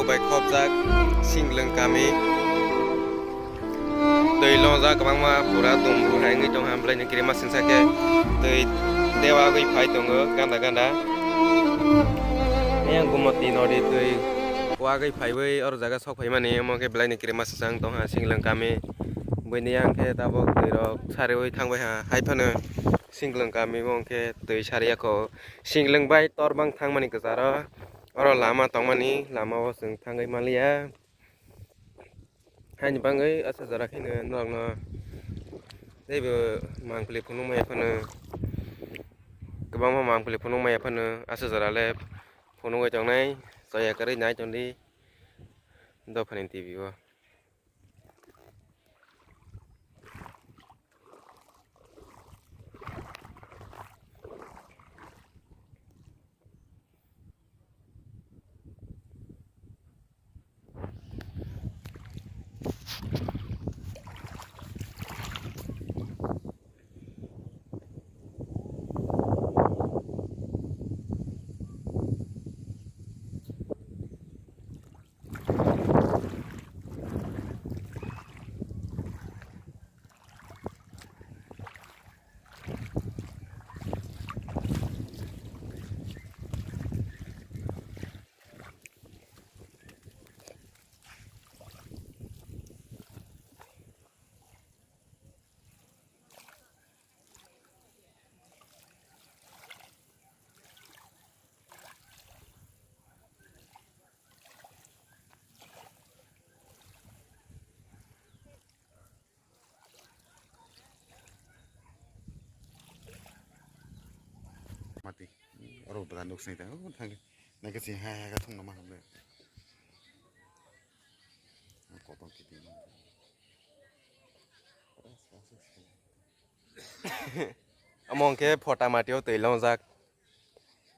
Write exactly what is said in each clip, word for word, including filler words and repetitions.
Bai khopjak Singlwng kami. Twi longjak kwbangma pura dumbu hai wngwi tongkha, belai ni kirima singsa khe twi dewa wngwi phai tongo ganda ganda. Yang Gumoti nodi twi wagwi phaiwi oro jaga sok phaimani omo khe belai ni kirima singsa wng tongkha Singlwng kami. Buini yang khe tabuk twi rok sariwi thangbai ha, hai phano Singlwng kami bo hwnkhe twi sariya kho. Singlwng bai Torbang thangmani kwcharo oro lama tongmani, lama o chwng thangwi manliya. Haini bagwi aswk jora kheno norokno teibo mangpili phunukmaya phano, kwbangma mangpili phunukmaya phano aswk jora le phunugwi tongnai, choya kwrwi nai tongdi dophani T V o. Mati. Oro bwla nuk sini ta. Oh, thang. Nake si ha ha ka thung nama hamle. Kotong kiti. Omo hwnkhe phota mati o twi longjak.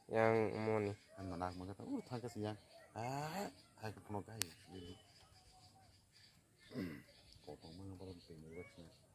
Yang moni. Ang nak mangka ta. Oh, thang ka si yang. Ah, hai ka phunuk kai. Kotong mangka ba twi ni wak sini.